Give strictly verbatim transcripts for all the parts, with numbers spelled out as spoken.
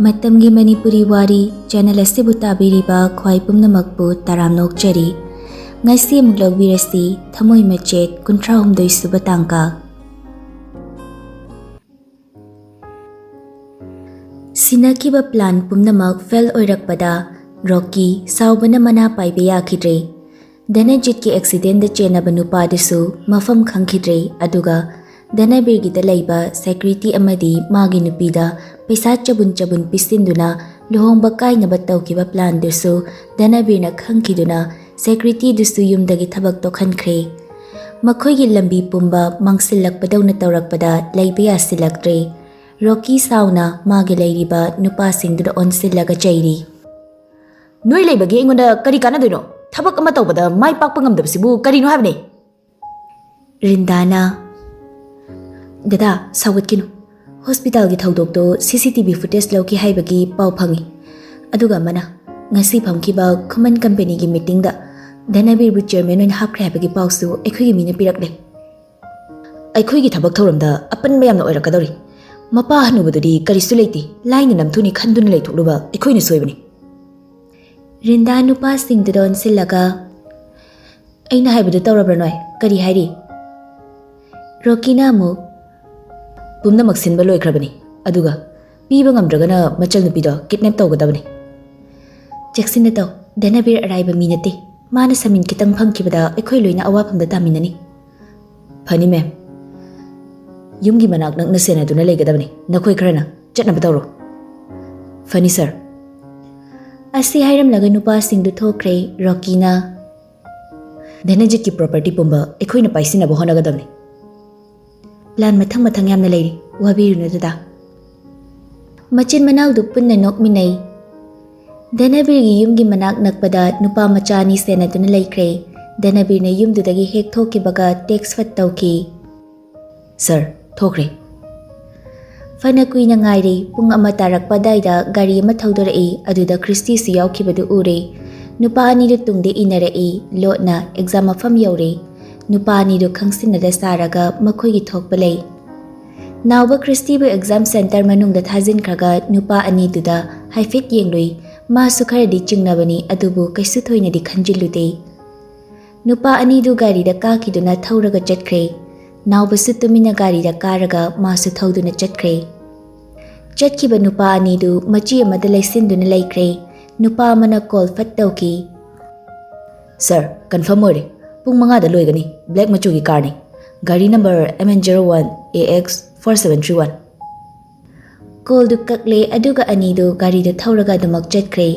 ꯃꯇꯝꯒꯤ ꯃꯅꯤꯄꯨꯔꯤ ꯋꯥꯔꯤ ꯆꯦꯅꯦꯜ ꯑꯁꯤꯕꯨ ꯇꯥꯕꯤꯔꯤꯕ ꯈ꯭ꯋꯥꯏ ꯄꯨꯝꯅꯃꯛꯄꯨ ꯇꯔꯥꯝꯅ ꯑꯣꯛꯆꯔꯤ꯫ ꯉꯁꯤ ꯑꯃꯨꯛ ꯂꯧꯕꯤꯔꯁꯤ ꯊꯃꯣꯏ ꯃꯆꯦꯠ ꯀꯨꯟꯊ꯭ꯔꯥ ꯍꯨꯝꯗꯣꯏ ꯁꯨꯕ ꯇꯥꯡꯀꯛ꯫ ꯁꯤꯟꯅꯈꯤꯕ ꯄ꯭ꯂꯥꯟ ꯄꯨꯝꯅꯃꯛ ꯐꯦꯜ ꯑꯣꯏꯔꯛꯄꯗ ꯔꯣꯀꯤ ꯁꯥꯎꯕꯅ ꯃꯅꯥ ꯄꯥꯏꯕ ꯌꯥꯈꯤꯗ꯭ꯔꯦ꯫ ꯙꯅꯖꯤꯠꯀꯤ ꯑꯦꯛꯁꯤꯗꯦꯟꯗ ꯆꯦꯟꯅꯕ ꯅꯨꯄꯥꯗꯨꯁꯨ ꯃꯐꯝ ꯈꯪꯈꯤꯗ꯭ꯔꯦ, ꯑꯗꯨꯒ ꯙꯅꯕꯤꯔꯒꯤꯗ ꯂꯩꯕ ꯁꯦꯀ꯭ꯌꯨꯔꯤꯇꯤ ꯑꯃꯗꯤ ꯃꯥꯒꯤ ꯅꯨꯄꯤꯗ ꯄꯩꯁꯥ ꯆꯕꯨꯟ ꯆꯕꯨꯟ ꯄꯤꯁꯤꯟꯗꯨꯅ ꯂꯨꯍꯣꯡꯕ ꯀꯥꯏꯅꯕ ꯇꯧꯈꯤꯕ ꯄ꯭ꯂꯥꯟꯗꯨꯁꯨ ꯙꯅꯕꯤꯔꯅ ꯈꯪꯈꯤꯗꯨꯅ ꯁꯦꯀ꯭ꯌꯨꯔꯤꯇꯤꯗꯨꯁꯨ ꯌꯨꯝꯗꯒꯤ ꯊꯕꯛ ꯇꯣꯛꯍꯟꯈ꯭ꯔꯦ꯫ ꯃꯈꯣꯏꯒꯤ ꯂꯝꯕꯤ ꯄꯨꯝꯕ ꯃꯥꯡꯁꯤꯜꯂꯛꯄꯗꯧꯅ ꯇꯧꯔꯛꯄꯗ ꯂꯩꯕ ꯌꯥꯁꯤꯜꯂꯛꯇ꯭ꯔꯦ꯫ ꯔꯣꯀꯤ ꯁꯥꯎꯅ ꯃꯥꯒꯤ ꯂꯩꯔꯤꯕ ꯅꯨꯄꯥꯁꯤꯡꯗꯨꯗ ꯑꯣꯟꯁꯤꯜꯂꯒ ꯆꯩꯔꯤ꯫ "ꯅꯣꯏ ꯂꯩꯕꯒꯤ ꯑꯩꯉꯣꯟꯗ ꯀꯔꯤ ꯀꯥꯟꯅꯗꯣꯏꯅꯣ? ꯊꯕꯛ ꯑꯃ ꯇꯧꯕꯗ ꯃꯥꯏ ꯄꯥꯛꯄ ꯉꯝꯗꯕꯁꯤꯕꯨ ꯀꯔꯤꯅꯣ ꯍꯥꯏꯕꯅꯦ?" ꯔꯤꯟꯗꯥꯅ, "ꯗꯗꯥ, ꯁꯥꯎꯒꯠꯀꯅꯨ꯫ ꯍꯣꯁꯄꯤꯇꯥꯜꯒꯤ ꯊꯧꯗꯣꯛꯇꯣ ꯁꯤ ꯁꯤ ꯇꯤ ꯚꯤ ꯐꯨꯇꯦꯖ ꯂꯧꯈꯤ ꯍꯥꯏꯕꯒꯤ ꯄꯥꯎ ꯐꯪꯉꯤ꯫ ꯑꯗꯨꯒ ꯑꯃꯅ, ꯉꯁꯤ ꯐꯝꯈꯤꯕ ꯈꯨꯃꯟ ꯀꯝꯄꯦꯅꯤꯒꯤ ꯃꯤꯇꯤꯡꯗ ꯙꯅꯕꯤꯔꯕꯨ ꯆꯤꯌꯔꯃꯦꯟ ꯑꯣꯏꯅ ꯍꯥꯞꯈ꯭ꯔꯦ ꯍꯥꯏꯕꯒꯤ ꯄꯥꯎꯁꯨ ꯑꯩꯈꯣꯏꯒꯤ ꯃꯤꯅ ꯄꯤꯔꯛꯂꯦ꯫ ꯑꯩꯈꯣꯏꯒꯤ ꯊꯕꯛ ꯊꯧꯔꯝꯗ ꯑꯄꯟꯕ ꯌꯥꯝꯅ ꯑꯣꯏꯔꯛꯀꯗꯧꯔꯤ꯫ ꯃꯄꯥ ꯍꯅꯨꯕꯗꯨꯗꯤ ꯀꯔꯤꯁꯨ ꯂꯩꯇꯦ, ꯂꯥꯏꯅ ꯅꯝꯊꯨꯅꯤ ꯈꯟꯗꯨꯅ ꯂꯩꯊꯣꯛꯂꯨꯕ ꯑꯩꯈꯣꯏꯅ ꯁꯣꯏꯕꯅꯤ꯫" ꯔꯤꯟꯗꯥ ꯅꯨꯄꯥꯁꯤꯡꯗꯨꯗ ꯑꯣꯟꯁꯤꯜꯂꯒ, "ꯑꯩꯅ ꯍꯥꯏꯕꯗꯨ ꯇꯧꯔꯕ꯭ꯔꯥ ꯅꯣꯏ? ꯀꯔꯤ ꯍꯥꯏꯔꯤ?" ꯔꯣꯀꯤꯅ ꯑꯃꯨꯛ, "ꯄꯨꯝꯅꯃꯛ ꯁꯤꯟꯕ ꯂꯣꯏꯈ꯭ꯔꯕꯅꯤ, ꯑꯗꯨꯒ ꯄꯤꯕ ꯉꯝꯗ꯭ꯔꯒꯅ ꯃꯆꯜ ꯅꯨꯄꯤꯗꯣ ꯀꯤꯗꯅꯦꯞ ꯇꯧꯒꯗꯕꯅꯤ꯫" "ꯆꯦꯛꯁꯤꯟꯅ ꯇꯧ, ꯙꯅꯕꯤꯔ ꯑꯔꯥꯏꯕ ꯃꯤ ꯅꯠꯇꯦ꯫ ꯃꯥꯅ ꯁꯃꯤꯟ ꯈꯤꯇꯪ ꯐꯪꯈꯤꯕꯗ ꯑꯩꯈꯣꯏ ꯂꯣꯏꯅ ꯑꯋꯥꯐꯝꯗ ꯇꯥꯃꯤꯟꯅꯅꯤ꯫" "ꯐꯅꯤ ꯃꯦꯝ, ꯌꯨꯝꯒꯤ ꯃꯅꯥꯛ ꯅꯛꯅ ꯁꯦꯟꯅꯗꯨꯅ ꯂꯩꯒꯗꯕꯅꯤ꯫ ꯅꯈꯣꯏ ꯈꯔꯅ ꯆꯠꯅꯕ ꯇꯧꯔꯣ꯫" "ꯐꯅꯤ ꯁꯥꯔ꯫" ꯑꯁꯤ ꯍꯥꯏꯔꯝꯂꯒ ꯅꯨꯄꯥꯁꯤꯡꯗꯨ ꯊꯣꯛꯈ꯭ꯔꯦ꯫ ꯔꯣꯀꯤꯅ, "ꯙꯅꯖꯤꯠꯀꯤ ꯄ꯭ꯔꯣꯄꯔꯇꯤ ꯄꯨꯝꯕ ꯑꯩꯈꯣꯏꯅ ꯄꯥꯏꯁꯤꯟꯅꯕ ꯍꯣꯠꯅꯒꯗꯕꯅꯤ꯫ ꯄ꯭ꯂꯥꯟ ꯃꯊꯪ ꯃꯊꯪ ꯌꯥꯝꯅ ꯂꯩꯔꯤ, ꯋꯥꯕꯤꯔꯨꯅꯨ ꯗꯗꯥ꯫" ꯃꯆꯤꯟ ꯃꯅꯥꯎꯗꯨ ꯄꯨꯟꯅ ꯅꯣꯛꯃꯤꯟꯅꯩ꯫ ꯙꯅꯕꯤꯔꯒꯤ ꯌꯨꯝꯒꯤ ꯃꯅꯥꯛ ꯅꯛꯄꯗ ꯅꯨꯄꯥ ꯃꯆꯥ ꯑꯅꯤ ꯁꯦꯟꯅꯗꯨꯅ ꯂꯩꯈ꯭ꯔꯦ꯫ ꯙꯅꯕꯤꯔꯅ ꯌꯨꯝꯗꯨꯗꯒꯤ ꯍꯦꯛ ꯊꯣꯛꯈꯤꯕꯒ ꯇꯦꯛꯁ ꯐꯠ ꯇꯧꯈꯤ꯫ "ꯁꯥꯔ, ꯊꯣꯛꯈ꯭ꯔꯦ꯫" ꯐꯅ ꯀꯨꯏꯅ ꯉꯥꯏꯔꯦ꯫ ꯄꯨꯡ ꯑꯃ ꯇꯥꯔꯛꯄ ꯑꯗꯥꯏꯗ ꯒꯥꯔꯤ ꯑꯃ ꯊꯧꯗꯣꯔꯛꯏ꯫ ꯑꯗꯨꯗ ꯈ꯭ꯔꯤꯁꯇꯤꯁꯨ ꯌꯥꯎꯈꯤꯕꯗꯨ ꯎꯔꯦ꯫ ꯅꯨꯄꯥ ꯑꯅꯤꯗꯨ ꯇꯨꯡꯗ ꯏꯟꯅꯔꯛꯏ꯫ ꯂꯣꯠꯅ ꯑꯦꯛꯖꯥꯝ ꯃꯐꯝ ꯌꯧꯔꯦ꯫ ꯅꯨꯄꯥ ꯑꯅꯤꯗꯨ ꯈꯪꯁꯤꯟꯅꯗ ꯁꯥꯔꯒ ꯃꯈꯣꯏꯒꯤ ꯊꯣꯛꯄ ꯂꯩ꯫ ꯅꯥꯎꯕ ꯈ꯭ꯔꯤꯁꯇꯤꯕꯨ ꯑꯦꯛꯖꯥꯝ ꯁꯦꯟꯇꯔ ꯃꯅꯨꯡꯗ ꯊꯥꯖꯤꯟꯈ꯭ꯔꯒ ꯅꯨꯄꯥ ꯑꯅꯤꯗꯨꯗ ꯍꯥꯏꯐꯦꯠ ꯌꯦꯡꯂꯨꯏ꯫ ꯃꯥꯁꯨ ꯈꯔꯗꯤ ꯆꯤꯡꯅꯕꯅꯤ, ꯑꯗꯨꯕꯨ ꯀꯩꯁꯨ ꯊꯣꯏꯅꯗꯤ ꯈꯟꯖꯤꯜꯂꯨꯗꯦ꯫ ꯅꯨꯄꯥ ꯑꯅꯤꯗꯨ ꯒꯥꯔꯤꯗ ꯀꯥꯈꯤꯗꯨꯅ ꯊꯧꯔꯒ ꯆꯠꯈ꯭ꯔꯦ꯫ ꯅꯥꯎꯕꯁꯨ ꯇꯨꯃꯤꯟꯅ ꯒꯥꯔꯤꯗ ꯀꯥꯔꯒ ꯃꯥꯁꯨ ꯊꯧꯗꯨꯅ ꯆꯠꯈ꯭ꯔꯦ꯫ ꯆꯠꯈꯤꯕ ꯅꯨꯄꯥ ꯑꯅꯤꯗꯨ ꯃꯆꯤ ꯑꯃꯗ ꯂꯩꯁꯤꯟꯗꯨꯅ ꯂꯩꯈ꯭ꯔꯦ꯫ ꯅꯨꯄꯥ ꯑꯃꯅ ꯀꯣꯜ ꯐꯠ ꯇꯧꯈꯤ꯫ "ꯁꯥꯔ, ꯀꯟꯐꯥꯔꯝ ꯑꯣꯏꯔꯦ꯫ ꯄꯨꯡ ꯃꯉꯥꯗ ꯂꯣꯏꯒꯅꯤ꯫ ꯕ꯭ꯂꯦꯛ ꯃꯆꯨꯒꯤ ꯀꯥꯔꯅꯤ꯫ ꯒꯥꯔꯤ number M N zero one A X four seven three one." ꯀꯣꯜꯗꯨ ꯀꯛꯂꯦ, ꯑꯗꯨꯒ ꯑꯅꯤꯗꯨ ꯒꯥꯔꯤꯗꯨ ꯊꯧꯔꯒ ꯑꯗꯨꯃꯛ ꯆꯠꯈ꯭ꯔꯦ꯫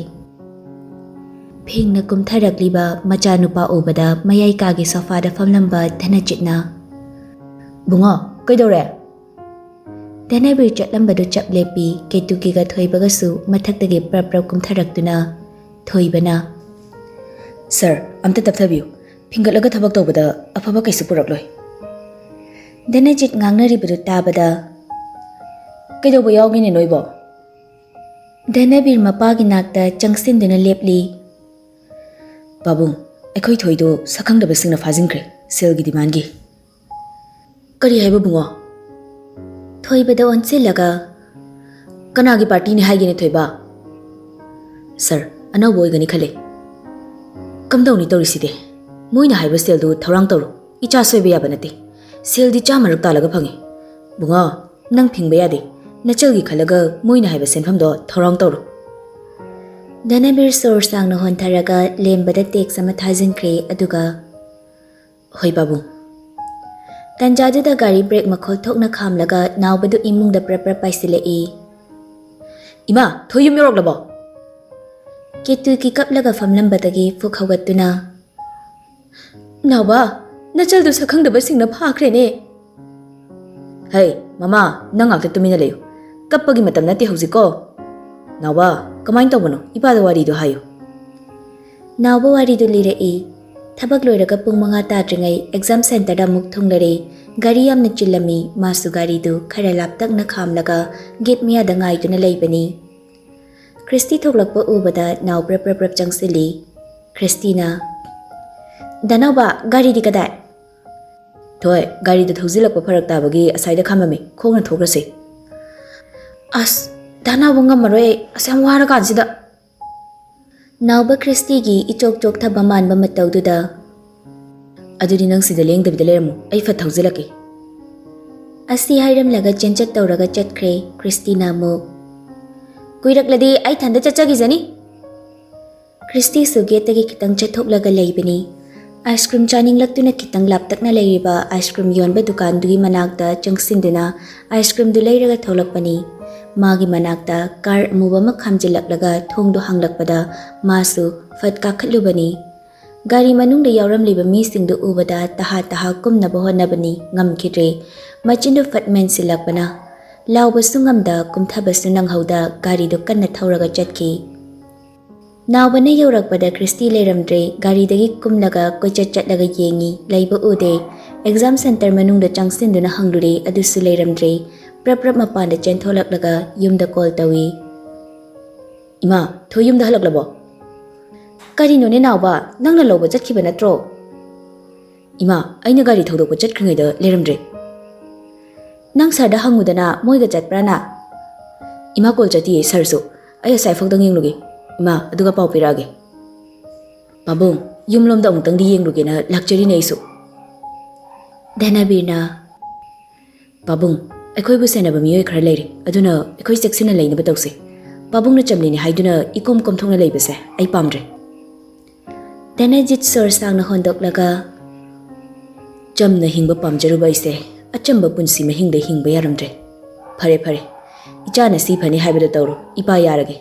ꯐꯦꯡꯅ ꯀꯨꯝꯊꯔꯛꯂꯤꯕ ꯃꯆꯥꯅꯨꯄꯥ ꯎꯕꯗ ꯃꯌꯥꯏ ꯀꯥꯒꯤ ꯁꯣꯐꯥꯗ ꯐꯝꯂꯝꯕ ꯙꯅꯖꯤꯠꯅ, "ꯕꯨꯡꯉꯣ, ꯀꯩꯗꯧꯔꯦ?" ꯙꯅꯕꯤꯔ ꯆꯠꯂꯝꯕꯗꯨ ꯆꯞ ꯂꯦꯞꯄꯤ꯫ ꯀꯦꯇꯨꯀꯤꯒ ꯊꯣꯏꯕꯒꯁꯨ ꯃꯊꯛꯇꯒꯤ ꯄ꯭ꯔꯞ ꯄ꯭ꯔꯞ ꯀꯨꯝꯊꯔꯛꯇꯨꯅ ꯊꯣꯏꯕꯅ, "ꯁꯥꯔ, ꯑꯝꯇ ꯇꯞꯊꯕꯤꯌꯨ꯫ ꯐꯤꯡꯒꯠꯂꯒ ꯊꯕꯛ ꯇꯧꯕꯗ ꯑꯐꯕ ꯀꯩꯁꯨ ꯄꯨꯔꯛꯂꯣꯏ꯫" ꯙꯅꯖꯤꯠ ꯉꯥꯡꯅꯔꯤꯕꯗꯨ ꯇꯥꯕꯗ, "ꯀꯩꯗꯧꯕ ꯌꯥꯎꯒꯦꯅꯦ ꯅꯣꯏꯕꯣ?" ꯙꯅꯕꯤꯔ ꯃꯄꯥꯒꯤ ꯅꯥꯛꯇ ꯆꯪꯁꯤꯟꯗꯨꯅ ꯂꯦꯞꯂꯤ꯫ "ꯄꯥꯕꯨꯡ, ꯑꯩꯈꯣꯏ ꯊꯣꯏꯗꯣ ꯁꯛꯈꯪꯗꯕꯁꯤꯡꯅ ꯐꯥꯖꯤꯟꯈ꯭ꯔꯦ, ꯁꯦꯜꯒꯤ ꯗꯤꯃꯥꯟꯒꯤ꯫" "ꯀꯔꯤ ꯍꯥꯏꯕ ꯕꯨꯡꯉꯣ?" ꯊꯣꯏꯕꯗ ꯑꯣꯟꯁꯤꯜꯂꯒ, "ꯀꯅꯥꯒꯤ ꯄꯥꯔꯇꯤꯅꯤ ꯍꯥꯏꯒꯦꯅꯦ ꯊꯣꯏꯕ?" "ꯁꯥꯔ, ꯑꯅꯧꯕ ꯑꯣꯏꯒꯅꯤ ꯈꯜꯂꯦ꯫" "ꯀꯝꯗꯧꯅꯤ ꯇꯧꯔꯤꯁꯤꯗꯤ? ꯃꯣꯏꯅ ꯍꯥꯏꯕ ꯁꯦꯜꯗꯨ ꯊꯧꯔꯥꯡ ꯇꯧꯔꯣ꯫ ꯏꯆꯥ ꯁꯣꯏꯕ ꯌꯥꯕ ꯅꯠꯇꯦ꯫ ꯁꯦꯜꯗꯤ ꯆꯥꯝꯃꯔꯛ ꯇꯥꯜꯂꯒ ꯐꯪꯉꯤ꯫ ꯕꯨꯡꯉꯣ, ꯅꯪ ꯐꯤꯡꯕ ꯌꯥꯗꯦ꯫ ꯅꯆꯜꯒꯤ ꯈꯜꯂꯒ ꯃꯣꯏꯅ ꯍꯥꯏꯕ ꯁꯦꯟꯐꯝꯗꯣ ꯊꯧꯔꯥꯡ ꯇꯧꯔꯣ꯫" ꯙꯅꯕꯤꯔ ꯁꯣꯔ ꯁꯥꯡꯅ ꯍꯣꯟꯊꯔꯒ ꯂꯦꯝꯕꯗ ꯇꯦꯛꯁ ꯑꯃ ꯊꯥꯖꯤꯟꯈ꯭ꯔꯦ, ꯑꯗꯨꯒ, "ꯍꯣꯏ ꯄꯥꯕꯨꯡ꯫" ꯇꯟꯖꯥꯗꯨꯗ ꯒꯥꯔꯤ ꯕ꯭ꯔꯦꯛ ꯃꯈꯣꯜ ꯊꯣꯛꯅ ꯈꯥꯝꯂꯒ ꯅꯥꯎꯕꯗꯨ ꯏꯃꯨꯡꯗ ꯄ꯭ꯔꯞ ꯄ꯭ꯔꯞ ꯄꯥꯏꯁꯤꯜꯂꯛꯏ꯫ "ꯏꯃꯥ, ꯊꯣꯏ ꯌꯨꯝ ꯌꯧꯔꯛꯂꯕꯣ?" ꯀꯦꯇꯨꯀꯤ ꯀꯞꯂꯒ ꯐꯝꯂꯝꯕꯗꯒꯤ ꯐꯨꯛ ꯍꯧꯒꯠꯇꯨꯅ, "ꯅꯥꯎꯕ, ꯅꯆꯜꯗꯨ ꯁꯛꯈꯪꯗꯕꯁꯤꯡꯅ ꯐꯥꯈ꯭ꯔꯦꯅꯦ꯫" "ꯍꯩ, ꯃꯃꯥ, ꯅꯪ ꯉꯥꯛꯇ ꯇꯨꯃꯤꯟꯅ ꯂꯩꯌꯨ꯫ ꯀꯞꯄꯒꯤ ꯃꯇꯝ ꯅꯠꯇꯦ ꯍꯧꯖꯤꯛꯀꯣ꯫ ꯅꯥꯎꯕ, ꯀꯃꯥꯏꯅ ꯇꯧꯕꯅꯣ? ꯏꯄꯥꯗ ꯋꯥꯔꯤꯗꯨ ꯍꯥꯏꯌꯨ꯫" ꯅꯥꯎꯕ ꯋꯥꯔꯤꯗꯨ ꯂꯤꯔꯛꯏ꯫ ꯊꯕꯛ ꯂꯣꯏꯔꯒ ꯄꯨꯡ ꯃꯉꯥ ꯇꯥꯗ꯭ꯔꯤꯉꯩ ꯑꯦꯛꯖꯥꯝ ꯁꯦꯟꯇꯔꯗ ꯑꯃꯨꯛ ꯊꯨꯡꯂꯔꯦ꯫ ꯒꯥꯔꯤ ꯌꯥꯝꯅ ꯆꯤꯜꯂꯝꯃꯤ꯫ ꯃꯥꯁꯨ ꯒꯥꯔꯤꯗꯨ ꯈꯔ ꯂꯥꯞꯇꯛꯅ ꯈꯥꯝꯂꯒ ꯒꯦꯠ ꯃꯌꯥꯗ ꯉꯥꯏꯗꯨꯅ ꯂꯩꯕꯅꯤ꯫ ꯈ꯭ꯔꯤꯁꯇꯤ ꯊꯣꯛꯂꯛꯄ ꯎꯕꯗ ꯅꯥꯎ ꯄ꯭ꯔꯞ ꯄ꯭ꯔꯞ ꯄ꯭ꯔꯞ ꯆꯪꯁꯤꯜꯂꯤ꯫ ꯈ꯭ꯔꯤꯁꯇꯤꯅ, "ꯗꯥꯅꯥꯎꯕ, ꯒꯥꯔꯤꯗꯤ ꯀꯗꯥꯏ?" "ꯊꯣꯏ, ꯒꯥꯔꯤꯗ ꯊꯧꯖꯤꯜꯂꯛꯄ ꯐꯔꯛ ꯇꯥꯕꯒꯤ ꯑꯁꯥꯏꯗ ꯈꯥꯝꯃꯝꯃꯤ, ꯈꯣꯡꯅ ꯊꯣꯛꯈ꯭ꯔꯁꯤ꯫" "ꯑꯁ, ꯗꯥ ꯅꯥꯎꯕ ꯉꯝꯃꯔꯣꯏ ꯑꯩ, ꯑꯁ ꯌꯥꯝ ꯋꯥꯔꯀꯥꯟꯁꯤꯗ꯫" ꯅꯥꯎꯕ ꯈ꯭ꯔꯤꯁꯇꯤꯒꯤ ꯏꯆꯣꯛ ꯆꯣꯛꯊꯕ ꯃꯥꯟꯕ ꯃꯇꯧꯗꯨꯗ, "ꯑꯗꯨꯗꯤ ꯅꯪ ꯁꯤꯗ ꯂꯦꯡꯗꯕꯤꯗ ꯂꯩꯔꯝꯃꯨ, ꯑꯩ ꯐꯠ ꯊꯧꯖꯤꯜꯂꯛꯀꯦ꯫" ꯑꯁꯤ ꯍꯥꯏꯔꯝꯂꯒ ꯆꯦꯟꯆꯠ ꯇꯧꯔꯒ ꯆꯠꯈ꯭ꯔꯦ ꯈ꯭ꯔꯤꯁꯇꯤꯅ ꯑꯃꯨꯛ꯫ "ꯀꯨꯏꯔꯛꯂꯗꯤ ꯑꯩ ꯊꯟꯗ ꯆꯠꯆꯈꯤꯖꯅꯤ꯫" ꯈ꯭ꯔꯤꯁꯇꯤꯁꯨ ꯒꯦꯠꯇꯒꯤ ꯈꯤꯇꯪ ꯆꯠꯊꯣꯛꯂꯒ ꯂꯩꯕꯅꯤ꯫ ꯑꯥꯏꯁ ꯀ꯭ꯔꯤꯝ ꯆꯥꯅꯤꯡꯂꯛꯇꯨꯅ ꯈꯤꯇꯪ ꯂꯥꯞꯇꯛꯅ ꯂꯩꯔꯤꯕ ꯑꯥꯏꯁ ꯀ꯭ꯔꯤꯝ ꯌꯣꯟꯕ ꯗꯨꯀꯥꯟꯗꯨꯒꯤ ꯃꯅꯥꯛꯇ ꯆꯪꯁꯤꯟꯗꯨꯅ ꯑꯥꯏꯁ ꯀ꯭ꯔꯤꯝꯗꯨ ꯂꯩꯔꯒ ꯊꯣꯛꯂꯛꯄꯅꯤ꯫ ꯃꯥꯒꯤ ꯃꯅꯥꯛꯇ ꯀꯥꯔ ꯑꯃꯨꯕ ꯑꯃ ꯈꯥꯝꯖꯤꯜꯂꯛꯂꯒ ꯊꯣꯡꯗꯨ ꯍꯥꯡꯂꯛꯄꯗ ꯃꯥꯁꯨ ꯐꯠ ꯀꯥꯈꯠꯂꯨꯕꯅꯤ꯫ ꯒꯥꯔꯤ ꯃꯅꯨꯡꯗ ꯌꯥꯎꯔꯝꯂꯤꯕ ꯃꯤꯁꯤꯡꯗꯨ ꯎꯕꯗ ꯇꯍꯥ ꯇꯍꯥ ꯀꯨꯝꯅꯕ ꯍꯣꯠꯅꯕꯅꯤ, ꯉꯝꯈꯤꯗ꯭ꯔꯦ꯫ ꯃꯆꯤꯟꯗꯨ ꯐꯠ ꯃꯦꯟꯁꯤꯜꯂꯛꯄꯅ ꯂꯥꯎꯕꯁꯨ ꯉꯝꯗ, ꯀꯨꯝꯊꯕꯁꯨ ꯅꯪꯍꯧꯗ ꯒꯥꯔꯤꯗꯨ ꯀꯟꯅ ꯊꯧꯔꯒ ꯆꯠꯈꯤ꯫ ꯅꯥꯎꯕꯅ ꯌꯧꯔꯛꯄꯗ ꯈ꯭ꯔꯤꯁꯇꯤ ꯂꯩꯔꯝꯗ꯭ꯔꯦ꯫ ꯒꯥꯔꯤꯗꯒꯤ ꯀꯨꯝꯂꯒ ꯀꯣꯏꯆꯠ ꯆꯠꯂꯒ ꯌꯦꯡꯉꯤ, ꯂꯩꯕ ꯎꯗꯦ꯫ ꯑꯦꯛꯖꯥꯝ ꯁꯦꯟꯇꯔ ꯃꯅꯨꯡꯗ ꯆꯪꯁꯤꯟꯗꯨꯅ ꯍꯪꯂꯨꯔꯦ, ꯑꯗꯨꯁꯨ ꯂꯩꯔꯝꯗ꯭ꯔꯦ꯫ ꯄ꯭ꯔꯞ ꯄ꯭ꯔꯞ ꯃꯄꯥꯟꯗ ꯆꯦꯟꯊꯣꯛꯂꯛꯂꯒ ꯌꯨꯝꯗ ꯀꯣꯜ ꯇꯧꯏ꯫ "ꯏꯃꯥ, ꯊꯣꯏ ꯌꯨꯝꯗ ꯍꯜꯂꯛꯂꯕꯣ?" "ꯀꯔꯤꯅꯣꯅꯦ ꯅꯥꯎꯕ, ꯅꯪꯅ ꯂꯧꯕ ꯆꯠꯈꯤꯕ ꯅꯠꯇ꯭ꯔꯣ?" "ꯏꯃꯥ, ꯑꯩꯅ ꯒꯥꯔꯤ ꯊꯧꯗꯣꯛꯄ ꯆꯠꯈ꯭ꯔꯤꯉꯩꯗ ꯂꯩꯔꯝꯗ꯭ꯔꯦ꯫" "ꯅꯪ ꯁꯥꯔꯗ ꯍꯪꯉꯨꯗꯅ, ꯃꯣꯏꯒ ꯆꯠꯄ꯭ꯔꯥꯅ?" "ꯏꯃꯥ ꯀꯣꯜ ꯆꯠꯇꯤꯌꯦ ꯁꯥꯔꯁꯨ꯫ ꯑꯩ ꯑꯁꯥꯏ ꯐꯥꯎꯗꯪ ꯌꯦꯡꯂꯨꯒꯦ ꯏꯃꯥ, ꯑꯗꯨꯒ ꯄꯥꯎ ꯄꯤꯔꯛꯑꯒꯦ꯫" "ꯄꯥꯕꯨꯡ, ꯌꯨꯝꯂꯣꯝꯗ ꯑꯃꯨꯛꯇꯪꯗꯤ ꯌꯦꯡꯂꯨꯒꯦꯅ ꯂꯥꯛꯆꯔꯤꯅꯦ ꯑꯩꯁꯨ꯫" ꯙꯅꯕꯤꯔꯅ, "ꯄꯥꯕꯨꯡ, ꯑꯩꯈꯣꯏꯕꯨ ꯁꯦꯟꯅꯕ ꯃꯤꯑꯣꯏ ꯈꯔ ꯂꯩꯔꯦ, ꯑꯗꯨꯅ ꯑꯩꯈꯣꯏ ꯆꯦꯛꯁꯤꯟꯅ ꯂꯩꯅꯕ ꯇꯧꯁꯦ꯫ ꯄꯥꯕꯨꯡꯅ ꯆꯝꯂꯤꯅꯤ ꯍꯥꯏꯗꯨꯅ ꯏꯀꯣꯝ ꯀꯣꯝꯊꯣꯛꯅ ꯂꯩꯕꯁꯦ ꯑꯩ ꯄꯥꯝꯗ꯭ꯔꯦ꯫" ꯙꯅꯖꯤꯠ ꯁꯣꯔ ꯁꯥꯡꯅ ꯍꯣꯟꯗꯣꯛꯂꯒ, "ꯆꯝꯅ ꯍꯤꯡꯕ ꯄꯥꯝꯖꯔꯨꯕ ꯑꯩꯁꯦ ꯑꯆꯝꯕ ꯄꯨꯟꯁꯤ ꯃꯍꯤꯡꯗ ꯍꯤꯡꯕ ꯌꯥꯔꯝꯗ꯭ꯔꯦ꯫ ꯐꯔꯦ, ꯐꯔꯦ, ꯏꯆꯥꯅ ꯁꯤ ꯐꯅꯤ ꯍꯥꯏꯕꯗꯣ ꯇꯧꯔꯣ, ꯏꯄꯥ ꯌꯥꯔꯒꯦ꯫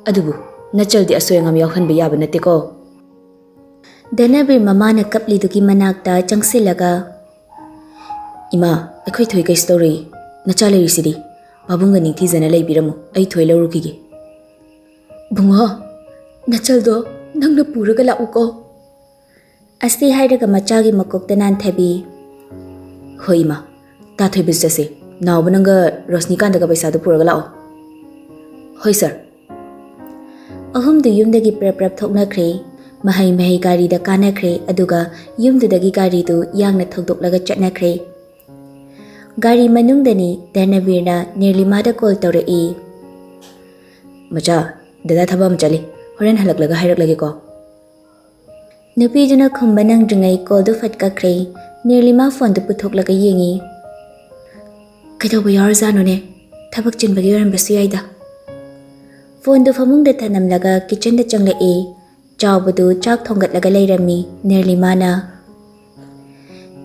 ꯑꯗꯨꯕꯨ ꯅꯆꯜꯗꯤ ꯑꯁꯣꯏ ꯑꯉꯥꯝ ꯌꯥꯎꯍꯟꯕ ꯌꯥꯕ ꯅꯠꯇꯦꯀꯣ꯫" ꯙꯅꯕꯤꯔ ꯃꯃꯥꯅ ꯀꯞꯂꯤꯗꯨꯒꯤ ꯃꯅꯥꯛꯇ ꯆꯪꯁꯤꯜꯂꯒ, "ꯏꯃꯥ, ꯑꯩꯈꯣꯏ ꯊꯣꯏ ꯀꯩꯁꯨ ꯇꯧꯔꯣꯏꯌꯦ꯫ ꯅꯆꯥ ꯂꯩꯔꯤꯁꯤꯗꯤ꯫ ꯄꯥꯕꯨꯡꯒ ꯅꯤꯡꯊꯤꯖꯅ ꯂꯩꯕꯤꯔꯝꯃꯨ, ꯑꯩ ꯊꯣꯏ ꯂꯧꯔꯨꯈꯤꯒꯦ꯫" "ꯕꯨꯡꯉꯣ, ꯅꯆꯜꯗꯣ ꯅꯪꯅ ꯄꯨꯔꯒ ꯂꯥꯛꯎꯀꯣ꯫" ꯑꯁꯤ ꯍꯥꯏꯔꯒ ꯃꯆꯥꯒꯤ ꯃꯀꯣꯛꯇ ꯅꯥꯟꯊꯕꯤ꯫ "ꯍꯣꯏ ꯏꯃꯥ, ꯇꯥꯊꯣꯏꯕꯁꯨ ꯆꯠꯁꯦ꯫ ꯅꯥꯎꯕ ꯅꯪꯒ ꯔꯣꯁꯅꯤꯀꯥꯟꯇꯒ ꯄꯩꯁꯥꯗꯨ ꯄꯨꯔꯒ ꯂꯥꯛꯑꯣ꯫" "ꯍꯣꯏ ꯁꯥꯔ꯫" ꯑꯍꯨꯝꯗꯨ ꯌꯨꯝꯗꯒꯤ ꯄ꯭ꯔꯞ ꯄ꯭ꯔꯞ ꯊꯣꯛꯅꯈ꯭ꯔꯦ꯫ ꯃꯍꯩ ꯃꯍꯩ ꯒꯥꯔꯤꯗ ꯀꯥꯅꯈ꯭ꯔꯦ, ꯑꯗꯨꯒ ꯌꯨꯝꯗꯨꯗꯒꯤ ꯒꯥꯔꯤꯗꯨ ꯌꯥꯡꯅ ꯊꯧꯗꯣꯛꯂꯒ ꯆꯠꯅꯈ꯭ꯔꯦ꯫ ꯒꯥꯔꯤ ꯃꯅꯨꯡꯗꯅꯤ ꯙꯔꯅꯕꯤꯔꯅ ꯅꯤꯔꯂꯤꯃꯥꯗ ꯀꯣꯜ ꯇꯧꯔꯛꯏ꯫ "ꯃꯆꯥ, ꯗꯗꯥ ꯊꯕꯛ ꯑꯃ ꯆꯠꯂꯤ, ꯍꯣꯔꯦꯟ ꯍꯜꯂꯛꯂꯒ ꯍꯥꯏꯔꯛꯂꯒꯦꯀꯣ꯫" ꯅꯨꯄꯤꯗꯨꯅ ꯈꯨꯝꯕ ꯅꯪꯗ꯭ꯔꯤꯉꯩ ꯀꯣꯜꯗꯨ ꯐꯠ ꯀꯛꯈ꯭ꯔꯦ꯫ ꯅꯤꯔꯂꯤꯃꯥ ꯐꯣꯟꯗꯨ ꯄꯨꯊꯣꯛꯂꯒ ꯌꯦꯡꯉꯤ꯫ "ꯀꯩꯗꯧꯕ ꯌꯥꯎꯔꯖꯥꯠꯅꯣꯅꯦ? ꯊꯕꯛ ꯆꯤꯟꯕꯒꯤ ꯑꯣꯏꯔꯝꯕꯁꯨ ꯌꯥꯏꯗ꯫" ꯐꯣꯟꯗꯨ ꯐꯃꯨꯡꯗ ꯊꯅꯝꯂꯒ ꯀꯤꯆꯟꯗ ꯆꯪꯂꯛꯏ꯫ ꯆꯥꯎꯕꯗꯨ ꯆꯥꯛ ꯊꯣꯡꯒꯠꯂꯒ ꯂꯩꯔꯝꯃꯤ꯫ ꯅꯤꯔꯂꯤꯃꯥꯅ,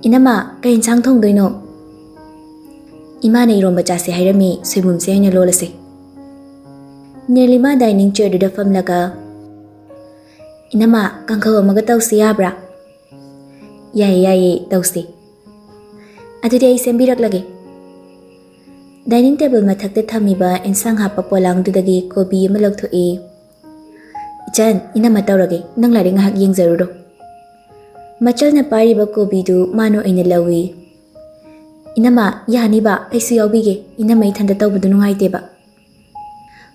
"ꯏꯅꯝꯃ, ꯀꯩ ꯏꯟꯁꯥꯡ ꯊꯣꯡꯗꯣꯏꯅꯣ?" "ꯏꯃꯥꯅ ꯏꯔꯣꯝꯕ ꯆꯥꯁꯦ ꯍꯥꯏꯔꯝꯃꯤ, ꯁꯣꯏꯕꯨꯝꯁꯦ ꯑꯣꯏꯅ ꯂꯣꯜꯂꯁꯦ꯫" ꯅꯤꯔꯂꯤꯃꯥ ꯗꯥꯏꯅꯤꯡ ꯆꯤꯌꯔꯗꯨꯗ ꯐꯝꯂꯒ, "ꯏꯅꯝꯃ, ꯀꯥꯡꯈꯧ ꯑꯃꯒ ꯇꯧꯁꯤ ꯌꯥꯕ꯭ꯔꯥ?" "ꯌꯥꯏꯌꯦ, ꯌꯥꯏꯌꯦ, ꯇꯧꯁꯤ꯫" "ꯑꯗꯨꯗꯤ ꯑꯩ ꯁꯦꯝꯕꯤꯔꯛꯂꯒꯦ꯫" ꯗꯥꯏꯅꯤꯡ ꯇꯦꯕꯜ ꯃꯊꯛꯇ ꯊꯝꯃꯤꯕ ꯏꯟꯁꯥꯡ ꯍꯥꯞꯄ ꯄꯣꯂꯥꯡꯗꯨꯗꯒꯤ ꯀꯣꯕꯤ ꯑꯃ ꯂꯧꯊꯣꯛꯏ꯫ "ꯏꯆꯟ, ꯏꯅꯝꯃ ꯇꯧꯔꯒꯦ, ꯅꯪ ꯂꯥꯏꯔꯤꯛ ꯉꯥꯏꯍꯥꯛ ꯌꯦꯡꯖꯔꯨꯔꯣ꯫" ꯃꯆꯜꯅ ꯄꯥꯏꯔꯤꯕ ꯀꯣꯕꯤꯗꯨ ꯃꯥꯅ ꯑꯣꯏꯅ ꯂꯧꯏ꯫ "ꯏꯅꯝꯃ, ꯌꯥꯅꯤꯕ, ꯑꯩꯁꯨ ꯌꯥꯎꯕꯤꯒꯦ, ꯏꯅꯝꯃ ꯏꯊꯟꯇ ꯇꯧꯕꯗꯨ ꯅꯨꯡꯉꯥꯏꯇꯦꯕ꯫"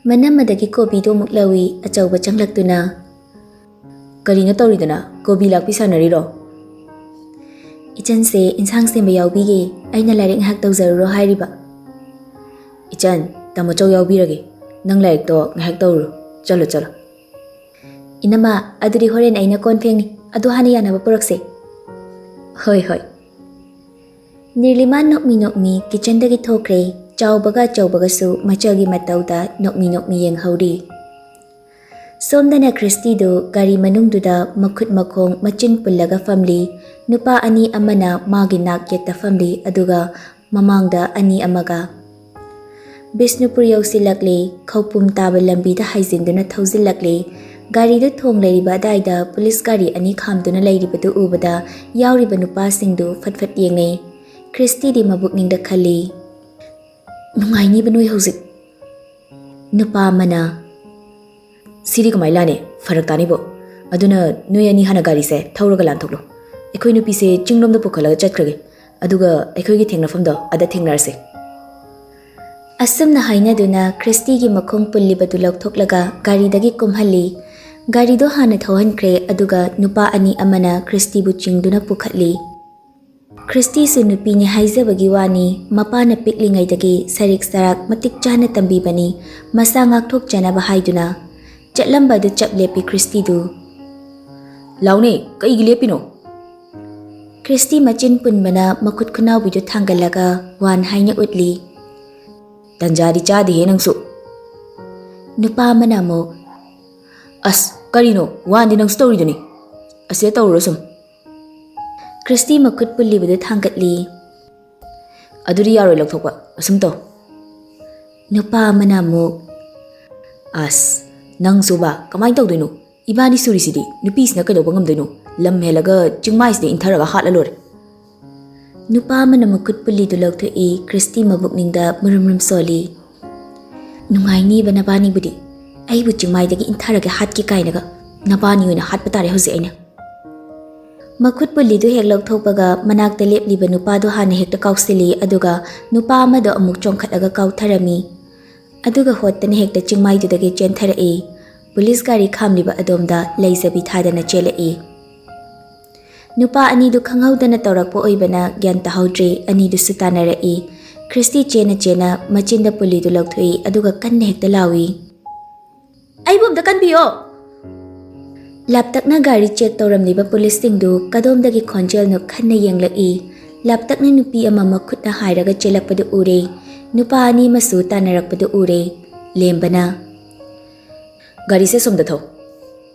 ꯃꯅꯝꯃꯗꯒꯤ ꯀꯣꯕꯤꯗꯨ ꯑꯃꯨꯛ ꯂꯧꯏ, ꯑꯆꯧꯕ ꯆꯪꯂꯛꯇꯨꯅ, "ꯀꯔꯤꯅꯣ ꯇꯧꯔꯤꯗꯨꯅ? ꯀꯣꯕꯤ ꯂꯥꯛꯄꯤ ꯁꯥꯟꯅꯔꯤꯔꯣ?" "ꯏꯆꯟꯁꯦ ꯏꯟꯁꯥꯡ ꯁꯦꯝꯕ ꯌꯥꯎꯕꯤꯒꯦ, ꯑꯩꯅ ꯂꯥꯏꯔꯤꯛ ꯉꯥꯏꯍꯥꯛ ꯇꯧꯖꯔꯨꯔꯣ ꯍꯥꯏꯔꯤꯕ꯫" "ꯏꯆꯟ, ꯇꯥꯃꯣ ꯆꯧ ꯌꯥꯎꯕꯤꯔꯒꯦ, ꯅꯪ ꯂꯥꯏꯔꯤꯛꯇꯣ ꯉꯥꯏꯍꯥꯛ ꯇꯧꯔꯨꯔꯣ, ꯆꯠꯂꯣ, ꯆꯠꯂꯣ꯫" "ꯏꯅꯝꯃ, ꯑꯗꯨꯗꯤ ꯍꯣꯔꯦꯟ ꯑꯩꯅ ꯀꯣꯟ ꯐꯦꯡꯅꯤ, ꯑꯗꯨ ꯍꯥꯟꯅ ꯌꯥꯅꯕ ꯄꯨꯔꯛꯁꯦ꯫" "ꯍꯣꯏ, ꯍꯣꯏ꯫" ꯅꯤꯔꯂꯤꯃꯥ ꯅꯣꯛꯃꯤ ꯅꯣꯛꯃꯤ ꯀꯤꯆꯟꯗꯒꯤ ꯊꯣꯛꯈ꯭ꯔꯦ꯫ ꯆꯥꯎꯕꯒ ꯑꯆꯧꯕꯒꯁꯨ ꯃꯆꯜꯒꯤ ꯃꯇꯧꯗ ꯅꯣꯛꯃꯤ ꯅꯣꯛꯃꯤ ꯌꯦꯡꯍꯧꯔꯤ꯫ ꯁꯣꯝꯗꯅ ꯈ꯭ꯔꯤꯁꯇꯤꯗꯨ ꯒꯥꯔꯤ ꯃꯅꯨꯡꯗꯨꯗ ꯃꯈꯨꯠ ꯃꯈꯣꯡ ꯃꯆꯤꯟ ꯄꯨꯜꯂꯒ ꯐꯝꯂꯤ꯫ ꯅꯨꯄꯥ ꯑꯅꯤ ꯑꯃꯅ ꯃꯥꯒꯤ ꯅꯥꯛ ꯌꯦꯠꯇ ꯐꯝꯂꯤ, ꯑꯗꯨꯒ ꯃꯃꯥꯡꯗ ꯑꯅꯤ ꯑꯃꯒ꯫ ꯕꯤꯁꯅꯨꯄꯨꯔ ꯌꯧꯁꯤꯜꯂꯛꯂꯦ꯫ ꯈꯧꯄꯨꯝ ꯇꯥꯕ ꯂꯝꯕꯤꯗ ꯍꯥꯏꯖꯤꯟꯗꯨꯅ ꯊꯧꯖꯤꯜꯂꯛꯂꯦ꯫ ꯒꯥꯔꯤꯗꯨ ꯊꯣꯡ ꯂꯩꯔꯤꯕ ꯑꯗꯥꯏꯗ ꯄꯨꯂꯤꯁ ꯒꯥꯔꯤ ꯑꯅꯤ ꯈꯥꯝꯗꯨꯅ ꯂꯩꯔꯤꯕꯗꯨ ꯎꯕꯗ ꯌꯥꯎꯔꯤꯕ ꯅꯨꯄꯥꯁꯤꯡꯗꯨ ꯐꯠ ꯐꯠ ꯌꯦꯡꯅꯩ꯫ ꯈ꯭ꯔꯤꯁꯇꯤꯗꯤ ꯃꯕꯨꯛꯅꯤꯡꯗ ꯈꯜꯂꯤ, "ꯅꯨꯡꯉꯥꯏꯅꯤꯕ ꯅꯣꯏ ꯍꯧꯖꯤꯛ꯫" ꯅꯨꯄꯥ ꯑꯃꯅ, "ꯁꯤꯗꯤ ꯀꯃꯥꯏ ꯂꯥꯅꯤ? ꯐꯔꯛ ꯇꯥꯅꯤꯕꯣ꯫ ꯑꯗꯨꯅ ꯅꯣꯏ ꯑꯅꯤ ꯍꯥꯟꯅ ꯒꯥꯔꯤꯁꯦ ꯊꯧꯔꯒ ꯂꯥꯟꯊꯣꯛꯂꯣ꯫ ꯑꯩꯈꯣꯏ ꯅꯨꯄꯤꯁꯦ ꯆꯤꯡꯂꯣꯝꯗ ꯄꯨꯈꯠꯂꯒ ꯆꯠꯈ꯭ꯔꯒꯦ꯫ ꯑꯗꯨꯒ ꯑꯩꯈꯣꯏꯒꯤ ꯊꯦꯡꯅꯐꯝꯗꯣ ꯑꯗ ꯊꯦꯡꯅꯔꯁꯦ꯫" ꯑꯁꯨꯝꯅ ꯍꯥꯏꯅꯗꯨꯅ ꯈ꯭ꯔꯤꯁꯇꯤꯒꯤ ꯃꯈꯣꯡ ꯄꯨꯜꯂꯤꯕꯗꯨ ꯂꯧꯊꯣꯛꯂꯒ ꯒꯥꯔꯤꯗꯒꯤ ꯀꯨꯝꯍꯜꯂꯤ꯫ ꯒꯥꯔꯤꯗꯣ ꯍꯥꯟꯅ ꯊꯧꯍꯟꯈ꯭ꯔꯦ, ꯑꯗꯨꯒ ꯅꯨꯄꯥ ꯑꯅꯤ ꯑꯃꯅ ꯈ꯭ꯔꯤꯁꯇꯤꯕꯨ ꯆꯤꯡꯗꯨꯅ ꯄꯨꯈꯠꯂꯤ꯫ ꯈ꯭ꯔꯤꯁꯇꯤꯁꯨ ꯅꯨꯄꯤꯅꯤ ꯍꯥꯏꯖꯕꯒꯤ ꯋꯥꯅꯤ, ꯃꯄꯥꯅ ꯄꯤꯛꯂꯤꯉꯩꯗꯒꯤ ꯁꯔꯤꯛ ꯁꯔꯥꯛ ꯃꯇꯤꯛ ꯆꯥꯅ ꯇꯝꯕꯤꯕꯅꯤ, ꯃꯁꯥ ꯉꯥꯛꯊꯣꯛꯆꯅꯕ ꯍꯥꯏꯗꯨꯅ꯫ ꯆꯠꯂꯝꯕ ꯑꯗꯨ ꯆꯞ ꯂꯦꯞꯄꯤ ꯈ꯭ꯔꯤꯁꯇꯤꯗꯨ꯫ "ꯂꯥꯎꯅꯦ, ꯀꯩꯒꯤ ꯂꯦꯞꯄꯤꯅꯣ?" ꯈ꯭ꯔꯤꯁꯇꯤ ꯃꯆꯤꯟ ꯄꯨꯟꯕꯅ ꯃꯈꯨꯠ ꯈꯨꯅꯥꯎꯕꯤꯗꯨ ꯊꯥꯡꯒꯠꯂꯒ ꯋꯥꯟ ꯍꯥꯏꯅ ꯎꯠꯂꯤ꯫ "ꯇꯟꯖꯥꯗꯤ ꯆꯥꯗꯦꯍꯦ ꯅꯪꯁꯨ!" ꯅꯨꯄꯥ ꯑꯃꯅ ꯑꯃꯨꯛ, "ꯑꯁ, ꯀꯔꯤꯅꯣ? ꯋꯥꯟꯗꯤ ꯅꯪꯁꯨ ꯇꯧꯔꯤꯗꯨꯅꯤ꯫ ꯑꯁꯤꯗ ꯇꯧꯔꯨꯔꯣ ꯁꯨꯝ꯫" ꯈ꯭ꯔꯤꯁꯇꯤ ꯃꯈꯨꯠ ꯄꯨꯜꯂꯤꯕꯗꯨ ꯊꯥꯡꯒꯠꯂꯤ꯫ "ꯑꯗꯨꯗꯤ ꯌꯥꯔꯣꯏ ꯂꯧꯊꯣꯛꯄ꯫ ꯑꯁꯨꯝ ꯇꯧ꯫" ꯅꯨꯄꯥ ꯑꯃꯅ ꯑꯃꯨꯛ, "ꯑꯁ, ꯅꯪꯁꯨꯕ ꯀꯃꯥꯏꯅ ꯇꯧꯗꯣꯏꯅꯣ? ꯏꯕꯥꯅꯤ ꯁꯨꯔꯤꯁꯤꯗꯤ꯫ ꯅꯨꯄꯤꯁꯤꯅ ꯀꯩꯗꯧꯕ ꯉꯝꯗꯣꯏꯅꯣ? ꯂꯝ ꯍꯦꯜꯂꯒ ꯆꯤꯡꯃꯥꯏꯁꯤꯗ ꯏꯟꯊꯔꯒ ꯍꯥꯠꯂ ꯂꯣꯏꯔꯦ꯫" ꯅꯨꯄꯥ ꯑꯃꯅ ꯃꯈꯨꯠ ꯄꯨꯜꯂꯤꯗꯨ ꯂꯧꯊꯣꯛꯏ, ꯈ꯭ꯔꯤꯁꯇꯤ ꯃꯕꯨꯛꯅꯤꯡꯗ ꯃꯨꯔꯨꯝ ꯃꯨꯔꯨꯝ ꯁꯣꯜꯂꯤ꯫ "ꯅꯨꯡꯉꯥꯏꯅꯤꯕ ꯅꯕꯥꯅꯤꯕꯨꯗꯤ꯫ ꯑꯩꯕꯨ ꯆꯤꯡꯃꯥꯏꯗꯒꯤ ꯏꯟꯊꯔꯒ ꯍꯥꯠꯀꯦ ꯀꯥꯏꯅꯒ꯫ ꯅꯕꯥꯅꯤ ꯑꯣꯏꯅ ꯍꯥꯠꯄ ꯇꯥꯔꯦ ꯍꯧꯖꯤꯛ ꯑꯩꯅ꯫" ꯃꯈꯨꯠ ꯄꯨꯜꯂꯤꯗꯨ ꯍꯦꯛ ꯂꯧꯊꯣꯛꯄꯒ ꯃꯅꯥꯛꯇ ꯂꯦꯞꯂꯤꯕ ꯅꯨꯄꯥꯗꯨ ꯍꯥꯟꯅ ꯍꯦꯛꯇ ꯀꯥꯎꯁꯤꯜꯂꯤ, ꯑꯗꯨꯒ ꯅꯨꯄꯥ ꯑꯃꯗꯣ ꯑꯃꯨꯛ ꯆꯣꯡꯈꯠꯂꯒ ꯀꯥꯎꯊꯔꯝꯃꯤ꯫ ꯑꯗꯨꯒ ꯍꯣꯠꯇꯅ ꯍꯦꯛꯇ ꯆꯤꯡꯃꯥꯏꯗꯨꯗꯒꯤ ꯆꯦꯟꯊꯔꯛꯏ꯫ ꯄꯨꯂꯤꯁ ꯒꯥꯔꯤ ꯈꯥꯝꯂꯤꯕ ꯑꯗꯣꯝꯗ ꯂꯩꯖꯕꯤ ꯊꯥꯗꯅ ꯆꯦꯜꯂꯛꯏ꯫ ꯅꯨꯄꯥ ꯑꯅꯤꯗꯨ ꯈꯪꯍꯧꯗꯅ ꯇꯧꯔꯛꯄ ꯑꯣꯏꯕꯅ ꯒ꯭ꯌꯥꯟ ꯇꯥꯍꯧꯗ꯭ꯔꯦ, ꯑꯅꯤꯗꯨꯁꯨ ꯇꯥꯟꯅꯔꯛꯏ꯫ ꯈ꯭ꯔꯤꯁꯇꯤ ꯆꯦꯅ ꯆꯦꯅ ꯃꯆꯤꯟꯗ ꯄꯨꯂꯤꯗꯨ ꯂꯧꯊꯣꯛꯏ, ꯑꯗꯨꯒ ꯀꯟꯅ ꯍꯦꯛꯇ ꯂꯥꯎꯏ꯫ "ꯑꯩꯕꯨ ꯑꯝꯇ ꯀꯟꯕꯤꯌꯣ!" ꯂꯥꯞꯇꯛꯅ ꯒꯥꯔꯤ ꯆꯦꯛ ꯇꯧꯔꯝꯂꯤꯕ ꯄꯨꯂꯤꯁꯁꯤꯡꯗꯨ ꯀꯗꯣꯝꯗꯒꯤ ꯈꯣꯟꯖꯦꯜꯅꯣ ꯈꯟꯅ ꯌꯦꯡꯂꯛꯏ꯫ ꯂꯥꯞꯇꯛꯅ ꯅꯨꯄꯤ ꯑꯃ ꯃꯈꯨꯠꯅ ꯍꯥꯏꯔꯒ ꯆꯦꯜꯂꯛꯄꯗꯨ ꯎꯔꯦ꯫ ꯅꯨꯄꯥ ꯑꯅꯤ ꯑꯃꯁꯨ ꯇꯥꯟꯅꯔꯛꯄꯗꯨ ꯎꯔꯦ꯫ ꯂꯦꯝꯕꯅ, "ꯒꯥꯔꯤꯁꯦ ꯁꯣꯝꯗ ꯊꯧ꯫"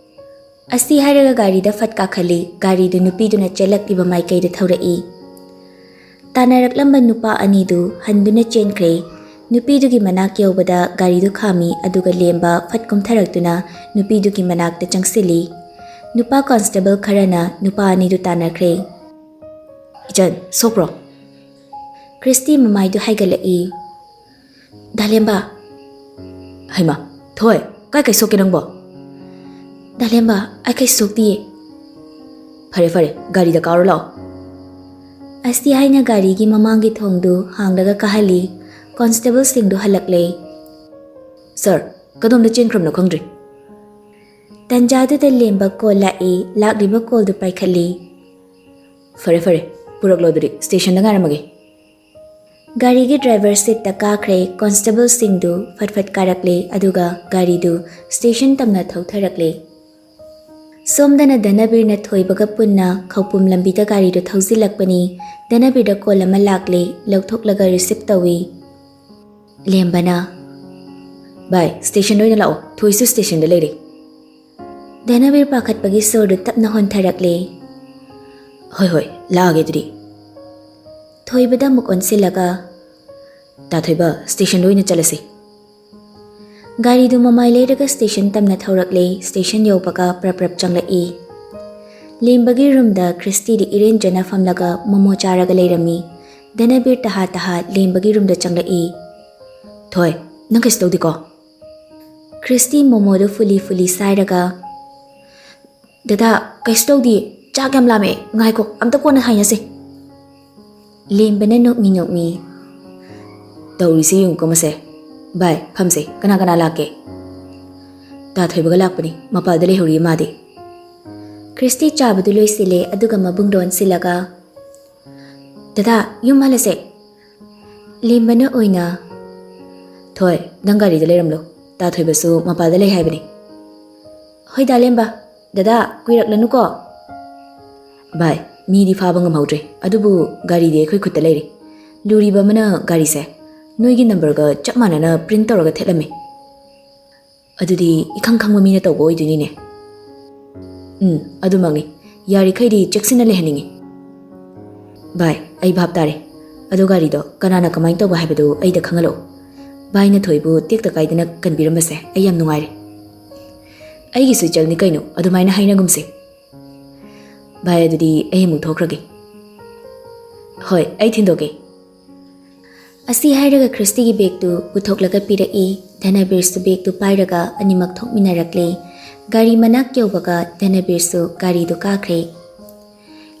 ꯑꯁꯤ ꯍꯥꯏꯔꯒ ꯒꯥꯔꯤꯗ ꯐꯠ ꯀꯥꯈꯠꯂꯤ꯫ ꯒꯥꯔꯤꯗꯨ ꯅꯨꯄꯤꯗꯨꯅ ꯆꯦꯜꯂꯛꯂꯤꯕ ꯃꯥꯏꯀꯩꯗ ꯊꯧꯔꯛꯏ꯫ ꯇꯥꯟꯅꯔꯛꯂꯝꯕ ꯅꯨꯄꯥ ꯑꯅꯤꯗꯨ ꯍꯟꯗꯨꯅ ꯆꯦꯟꯈ꯭ꯔꯦ꯫ ꯅꯨꯄꯤꯗꯨꯒꯤ ꯃꯅꯥꯛ ꯌꯧꯕꯗ ꯒꯥꯔꯤꯗꯨ ꯈꯥꯝꯃꯤ, ꯑꯗꯨꯒ ꯂꯦꯝꯕ ꯐꯠ ꯀꯨꯝꯊꯔꯛꯇꯨꯅ ꯅꯨꯄꯤꯗꯨꯒꯤ ꯃꯅꯥꯛꯇ ꯆꯪꯁꯤꯜꯂꯤ꯫ ꯅꯨꯄꯥ ꯀꯣꯟꯁꯇꯦꯕꯜ ꯈꯔꯅ ꯅꯨꯄꯥ ꯑꯅꯤꯗꯨ ꯇꯥꯟꯅꯈ꯭ꯔꯦ꯫ "ꯏꯆꯟ, ꯁꯣꯛꯄ꯭ꯔꯣ?" ꯈ꯭ꯔꯤꯁꯇꯤ ꯃꯃꯥꯏꯗꯨ ꯍꯥꯏꯒꯠꯂꯛꯏ꯫ "ꯗꯥꯂꯦꯝꯕ!" "ꯍꯩꯃꯥ, ꯊꯣꯏ, ꯀꯥꯏ ꯀꯩ ꯁꯣꯛꯀꯦ ꯅꯪꯕꯣ?" "ꯗꯥꯂꯦꯝꯕ, ꯑꯩ ꯀꯩꯁꯨ ꯁꯣꯛꯇꯤꯌꯦ꯫" "ꯐꯔꯦ, ꯐꯔꯦ, ꯒꯥꯔꯤꯗ ꯀꯥꯔꯣ ꯂꯥꯛꯑꯣ꯫" ꯑꯁꯤ ꯍꯥꯏꯅ ꯒꯥꯔꯤꯒꯤ ꯃꯃꯥꯡꯒꯤ ꯊꯣꯡꯗꯨ ꯍꯥꯡꯂꯒ ꯀꯥꯍꯜꯂꯤ꯫ ꯀꯣꯟꯁꯇꯦꯕꯜꯁꯤꯡꯗꯨ ꯍꯜꯂꯛꯂꯦ꯫ "ꯁꯥꯔ, ꯀꯗꯣꯝꯗ ꯆꯦꯟꯈ꯭ꯔꯕꯅꯣ ꯈꯪꯗ꯭ꯔꯦ꯫" ꯇꯟꯖꯥꯗꯨꯗ ꯂꯦꯝꯕ ꯀꯣꯜ ꯂꯥꯛꯏ꯫ ꯂꯥꯛꯂꯤꯕ ꯀꯣꯜꯗꯨ ꯄꯥꯏꯈꯠꯂꯤ꯫ "ꯐꯔꯦ ꯐꯔꯦ, ꯄꯨꯔꯛꯂꯣ ꯑꯗꯨꯗꯤ, ꯁ꯭ꯇꯦꯁꯟꯗ ꯉꯥꯏꯔꯝꯃꯒꯦ꯫" ꯒꯥꯔꯤꯒꯤ ꯗ꯭ꯔꯥꯏꯚꯔ ꯁꯤꯠꯇ ꯀꯥꯈ꯭ꯔꯦ꯫ ꯀꯣꯟꯁꯇꯦꯕꯜꯁꯤꯡꯗꯨ ꯐꯠ ꯐꯠ ꯀꯥꯔꯛꯂꯦ, ꯑꯗꯨꯒ ꯒꯥꯔꯤꯗꯨ ꯁ꯭ꯇꯦꯁꯟ ꯇꯝꯅ ꯊꯧꯊꯔꯛꯂꯦ꯫ ꯁꯣꯝꯗꯅ ꯙꯅꯕꯤꯔꯅ ꯊꯣꯏꯕꯒ ꯄꯨꯟꯅ ꯈꯧꯄꯨꯝ ꯂꯝꯕꯤꯗ ꯒꯥꯔꯤꯗꯨ ꯊꯧꯖꯤꯜꯂꯛꯄꯅꯤ꯫ ꯙꯅꯕꯤꯔꯗ ꯀꯣꯜ ꯑꯃ ꯂꯥꯛꯂꯦ, ꯂꯧꯊꯣꯛꯂꯒ ꯔꯤꯁꯤꯞ ꯇꯧꯏ꯫ ꯂꯦꯝꯕꯅ, "ꯚꯥꯏ, ꯁ꯭ꯇꯦꯁꯟꯗ ꯑꯣꯏꯅ ꯂꯥꯛꯑꯣ, ꯊꯣꯏꯁꯨ ꯁ꯭ꯇꯦꯁꯟꯗ ꯂꯩꯔꯦ꯫" ꯙꯅꯕꯤꯔ ꯄꯥꯈꯠꯄꯒꯤ ꯁꯣꯔꯗꯨ ꯇꯞꯅ ꯍꯣꯟꯊꯔꯛꯂꯦ꯫ "ꯍꯣꯏ ꯍꯣꯏ, ꯂꯥꯛꯑꯒꯦ ꯑꯗꯨꯗꯤ꯫" ꯊꯣꯏꯕꯗ ꯑꯃꯨꯛ ꯑꯣꯟꯁꯤꯜꯂꯒ, "ꯇꯥ ꯊꯣꯏꯕ, ꯁ꯭ꯇꯦꯁꯟꯗ ꯑꯣꯏꯅ ꯆꯠꯂꯁꯤ꯫" ꯒꯥꯔꯤꯗꯨ ꯃꯃꯥꯏ ꯂꯩꯔꯒ ꯁ꯭ꯇꯦꯁꯟ ꯇꯝꯅ ꯊꯧꯔꯛꯂꯦ꯫ ꯁ꯭ꯇꯦꯁꯟ ꯌꯧꯕꯒ ꯄ꯭ꯔꯞ ꯄ꯭ꯔꯞ ꯆꯪꯂꯛꯏ꯫ ꯂꯦꯝꯕꯒꯤ ꯔꯨꯝꯗ ꯈ꯭ꯔꯤꯁꯇꯤꯗꯤ ꯏꯔꯦꯟꯖꯅ ꯐꯝꯂꯒ ꯃꯣꯃꯣ ꯆꯥꯔꯒ ꯂꯩꯔꯝꯃꯤ꯫ ꯙꯅꯕꯤꯔ ꯇꯍꯥ ꯇꯍꯥ ꯂꯦꯝꯕꯒꯤ ꯔꯨꯝꯗ ꯆꯪꯂꯛꯏ꯫ "ꯊꯣꯏ, ꯅꯪ ꯀꯩꯁꯨ ꯇꯧꯗꯦꯀꯣ?" ꯈ꯭ꯔꯤꯁꯇꯤ ꯃꯣꯃꯣꯗꯨ ꯐꯨꯂꯤ ꯐꯨꯂꯤ ꯁꯥꯏꯔꯒ, "ꯗꯗꯥ, ꯀꯩꯁꯨ ꯇꯧꯗꯦ, ꯆꯥꯛ ꯌꯥꯝ ꯂꯥꯝꯃꯦ, ꯉꯥꯏꯈꯣ, ꯑꯝꯇ ꯀꯣꯟꯅ ꯍꯥꯏꯅꯁꯦ꯫" ꯂꯦꯝꯕꯅ ꯅꯣꯛꯃꯤ ꯅꯣꯛꯃꯤ, "ꯇꯧꯔꯤꯁꯦ ꯌꯦꯡꯉꯨꯀꯣ ꯃꯁꯦ꯫ ꯚꯥꯏ, ꯐꯝꯁꯦ, ꯀꯅꯥ ꯀꯅꯥ ꯂꯥꯛꯀꯦ?" "ꯇꯥ ꯊꯣꯏꯕꯒ ꯂꯥꯛꯄꯅꯤ, ꯃꯄꯥꯜꯗ ꯂꯩꯍꯧꯔꯤ ꯃꯥꯗꯤ꯫" ꯈ꯭ꯔꯤꯁꯇꯤ ꯆꯥꯕꯗꯨ ꯂꯣꯏꯁꯤꯜꯂꯦ, ꯑꯗꯨꯒ ꯃꯕꯨꯡꯗ ꯑꯣꯟꯁꯤꯜꯂꯒ, "ꯗꯗꯥ, ꯌꯨꯝ ꯍꯜꯂꯁꯦ꯫" ꯂꯦꯝꯕꯅ ꯑꯣꯏꯅ, "ꯊꯣꯏ, ꯅꯪ ꯒꯥꯔꯤꯗ ꯂꯩꯔꯝꯂꯣ, ꯇꯥ ꯊꯣꯏꯕꯁꯨ ꯃꯄꯥꯜꯗ ꯂꯩ ꯍꯥꯏꯕꯅꯤ꯫" "ꯍꯣꯏꯗ ꯂꯦꯝꯕ, ꯗꯗꯥ, ꯀꯨꯏꯔꯛꯂꯅꯨꯀꯣ꯫" "ꯚꯥꯏ, ꯃꯤꯗꯤ ꯐꯥꯕ ꯉꯝꯍꯧꯗ꯭ꯔꯦ, ꯑꯗꯨꯕꯨ ꯒꯥꯔꯤꯗꯤ ꯑꯩꯈꯣꯏ ꯈꯨꯠꯇ ꯂꯩꯔꯦ꯫ ꯂꯨꯔꯤꯕ ꯑꯃꯅ ꯒꯥꯔꯤꯁꯦ ꯅꯣꯏꯒꯤ ꯅꯝꯕꯔꯒ ꯆꯞ ꯃꯥꯟꯅꯅ ꯄ꯭ꯔꯤꯟ ꯇꯧꯔꯒ ꯊꯦꯠꯂꯝꯃꯦ꯫ ꯑꯗꯨꯗꯤ ꯏꯈꯪ ꯈꯪꯕ ꯃꯤꯅ ꯇꯧꯕ ꯑꯣꯏꯗꯣꯏꯅꯤꯅꯦ꯫" "ꯎꯝ, ꯑꯗꯨꯃꯛꯅꯤ꯫ ꯌꯥꯔꯤꯈꯩꯗꯤ ꯆꯦꯛꯁꯤꯟꯅ ꯂꯩꯍꯟꯅꯤꯡꯉꯤ꯫ ꯚꯥꯏ, ꯑꯩ ꯚꯥꯞ ꯇꯥꯔꯦ꯫ ꯑꯗꯣ ꯒꯥꯔꯤꯗꯣ ꯀꯅꯥꯅ ꯀꯃꯥꯏꯅ ꯇꯧꯕ ꯍꯥꯏꯕꯗꯨ ꯑꯩꯗ ꯈꯪꯍꯜꯂꯛꯎ꯫ ꯚꯥꯏꯅ ꯊꯣꯏꯕꯨ ꯇꯦꯛꯇ ꯀꯥꯏꯗꯅ ꯀꯟꯕꯤꯔꯝꯕꯁꯦ ꯑꯩ ꯌꯥꯝ ꯅꯨꯡꯉꯥꯏꯔꯦ꯫ ꯑꯩꯒꯤꯁꯨ ꯏꯆꯜꯅꯤ ꯀꯩꯅꯣ, ꯑꯗꯨꯃꯥꯏꯅ ꯍꯥꯏꯅꯒꯨꯝꯁꯦ꯫ ꯚꯥꯏ, ꯑꯗꯨꯗꯤ ꯑꯩ ꯑꯃꯨꯛ ꯊꯣꯛꯈ꯭ꯔꯒꯦ꯫" "ꯍꯣꯏ, ꯑꯩ ꯊꯤꯟꯗꯣꯛꯀꯦ꯫" ꯑꯁꯤ ꯍꯥꯏꯔꯒ ꯈ꯭ꯔꯤꯁꯇꯤꯒꯤ ꯕꯦꯒꯇꯨ ꯄꯨꯊꯣꯛꯂꯒ ꯄꯤꯔꯛꯏ꯫ ꯙꯅꯕꯤꯔꯁꯨ ꯕꯦꯒꯇꯨ ꯄꯥꯏꯔꯒ ꯑꯅꯤꯃꯛ ꯊꯣꯛꯃꯤꯟꯅꯔꯛꯂꯦ꯫ ꯒꯥꯔꯤ ꯃꯅꯥꯛ ꯌꯧꯕꯒ ꯙꯅꯕꯤꯔꯁꯨ ꯒꯥꯔꯤꯗꯨ ꯀꯥꯈ꯭ꯔꯦ꯫